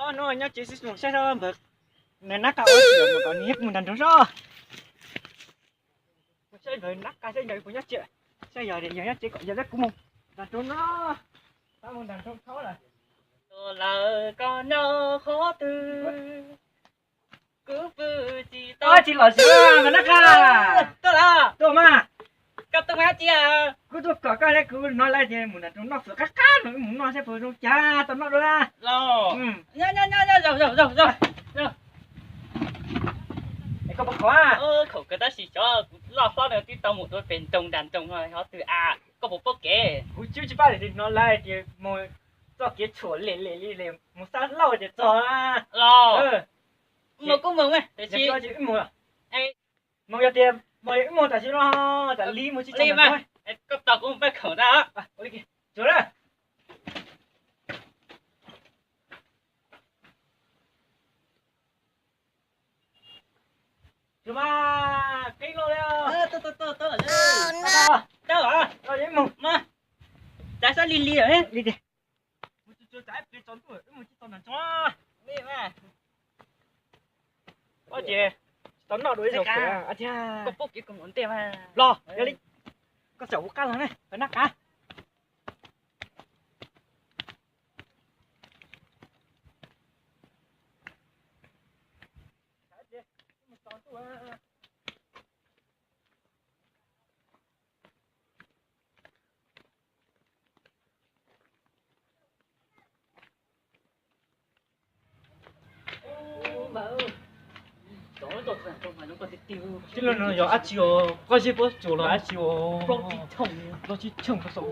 Ob hnub nyob tsev xwb, mus saib seb npawg nab qa ua tsi, mus kom nws mus nram nroog seb. Mus saib npawg nab qa seb npawg puas nyob tsev, saib yog yog nyob tsev kom yog, kuv mus nram nroog no, mus nram nroog thab lawm. Tuaj lawm koj nyob qhov twg? Kuv pw tsis tau. Tsis los siab mas nab qa. Tuaj los. Tuaj mas. Koj tuaj mas tsis. Kuv tuaj kom koj, kuv hnov lawv tias mus nram nroog noj fawm qab qab no, wb mus noj saib puas zoo cas tau noj dua. Los. Nyob nyob nyob nyob, zaum zaum zaum zaum. Es koj puas khoom? Khoom kawg tab sis xyov kuv loj hlob no twb tau mus dua pem nroog nram nroog no, xyov twg a, koj puas paub kev? Kuv twb tsis paub li, hnov lawv tias mus txoj kev tshuam lem lem li, mus Xab Lauj ces txog. Los. Mus kuj mus mas, wb mus. Mus yog tias mus wb mus tam sim no, tam li mus tsis tau mas. Koj tos kuv mus pab khoom ntag. Tsuag na. Tsuag mas, qib loj li. Tau, tau, tau, tau, tau, tau, tau, mas. Cas sab li li li tiag. Mus tsuag tsuag tsam peb tsaus ntuj wb mus tsis tau nram nroog. Ua ces tsis tau noj dua ib zaug fawm thiab. Koj paub kev koj mus ntej mas. Los, yog li koj caum kuv qab los ne, peb nab qa. Tij laug no yog dab tsi os? Koj zeb puab tsuas los dab tsi os? Plaub tsib cheej, plaub tsib cheej koj saum.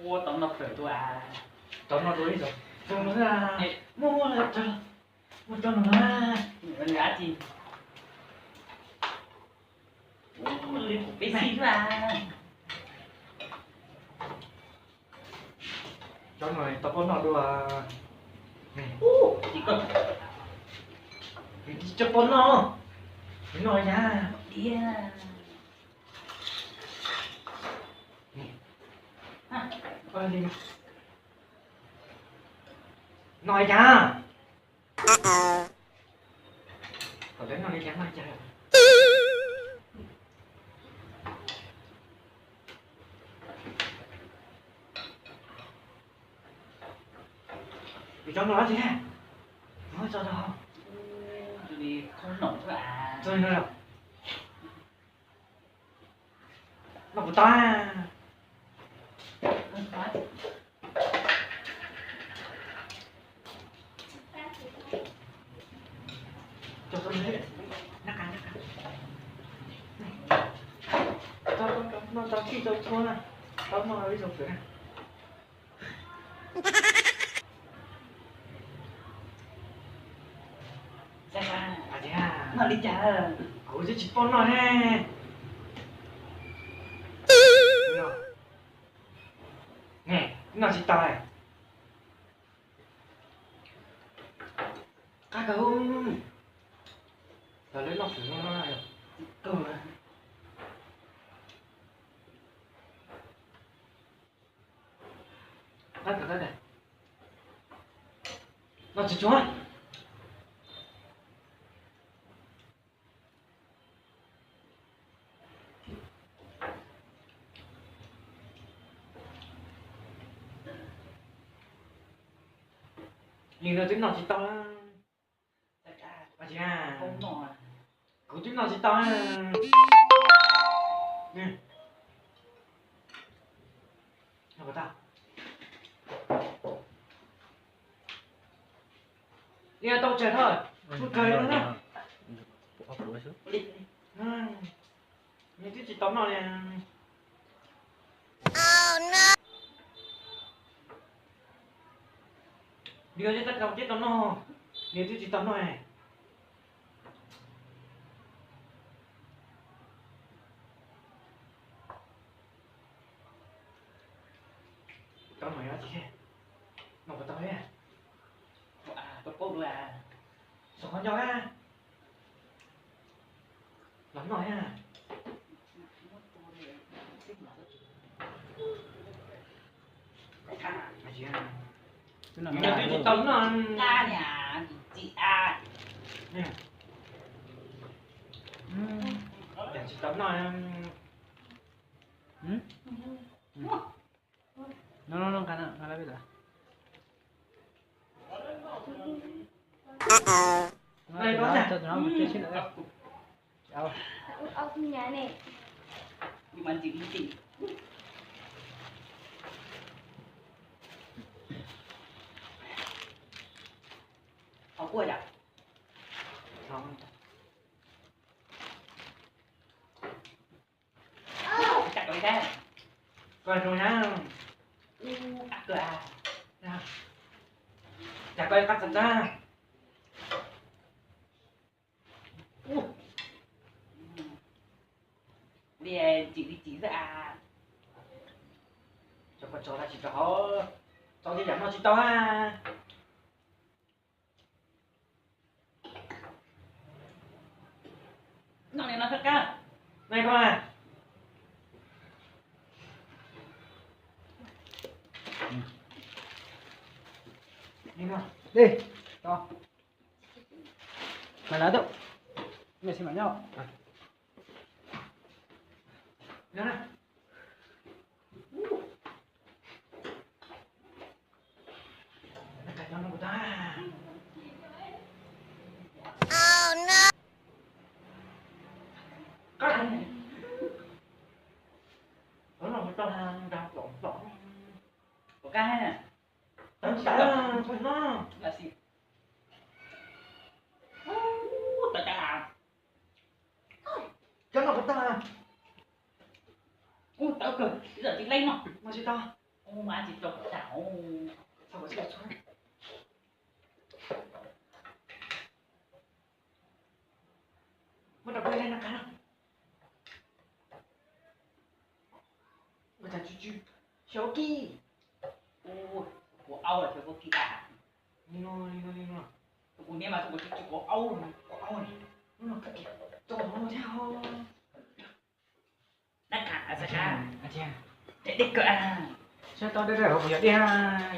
Ua tau noj fawm dua, tau noj dua ib zaug. Muaj muaj muaj tau noj na. Nws dab tsi? Peb xij xwb a. Cov no tau poj noj dua. Cov poj noj, noj yag. Noj yag. Kom lawv noj li cas noj li cas. Vim cov no dab tsi ne? Muab tso rau. Tso li no. Noj puas tau? Noj tau txhij tau txhua na, tau noj ib zaug fawm na. Noj li cas? Kuv twb tsis paub noj ne. Noj tsis tau. Qab kawg. Los lawv noj fawm no. Noj tsuag tsuag. Li no twb noj tsis tau. Kuv twb noj tsis tau. Li tau tsawg thoj, tub kawg li na. Nws twb tsis tau noj li. Nws yog tab tau tib tau noj, nws twb tsis tau noj. Tau noj tsis, noj puas tau li? Paub paub dua, xov qhov nco a. Los noj na. Nws twb tsis tau noj. Tsis tau noj. No, no, no, nqa na, nqa lawm peb tawm. Coj tus no mus coj sib lawm. Cas koj zoo na? Cas koj qab txawv tag. Li tsis li tsis xwb a. Tso koj tso tsis tau hauv, tau tej yam no tsis tau a. Noj li no kab kab. Noj koj a. Li, to. Mas lawv tau. Mej xi mas nyob. Ua kab, ua kab. Tawv cas, cov no puas tag? Ub, tawv kawg, tsis tau tsis leej no. Mas tsis tau. Ub, mas tsis tau tag. Muab rau kuv ib leeg noj qab na. Ua cas tsw tsw, xyaw kib. Ua, ua aub los xyaw kib a. Li no, li no, li no. Kuv niam mas kuv tsw tsw ua aub, ua aub li. Noj kawg kiag, tau no thiab ho. Nab kas, nab kas. Dej kawg a. Saib tau dej dej hauv kuv yog dej,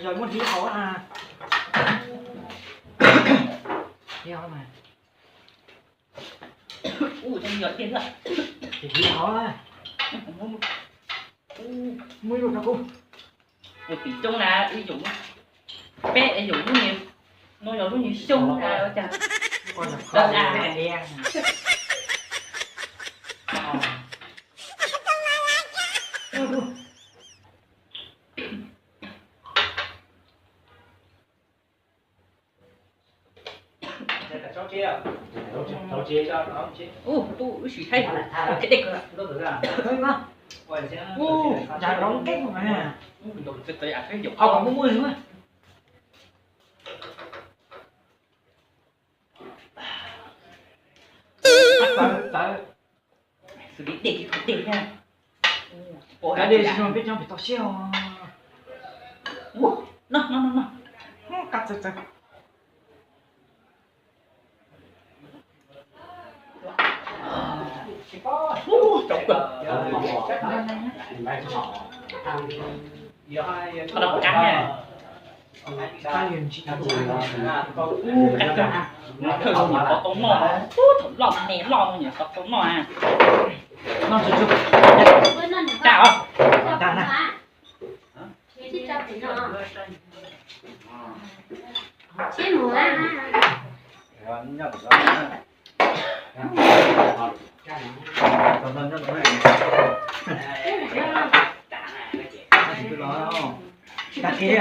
yog muab hliv hauv a. Hliv hauv mas. Ub, yog dej lawm. Ces hliv hauv a. Muab ib lub rau kuv. Kuv tim coob na, ib yam peb yam lub, no yog lub nyuag xyoob na, ua cas. Ub, ub, wb sim thaij dej kawg. Ub, ntshav nrov keeb mas. Qhov kom muaj muaj zog. Txawv, txawv. Xws li dej, dej thiab. Kav dej tsis zoo peb cov pem toj siab os. No, no, no, no. Kav txawv txawv. Ub, cov kawg. Txhob los kab na. Kab kawg, thawj zaug nyuam qhuav tau noj, thaum loj me loj no nyuam qhuav tau noj a. Noj tsuj tsuj. Tag os. Tag na. Tag kis.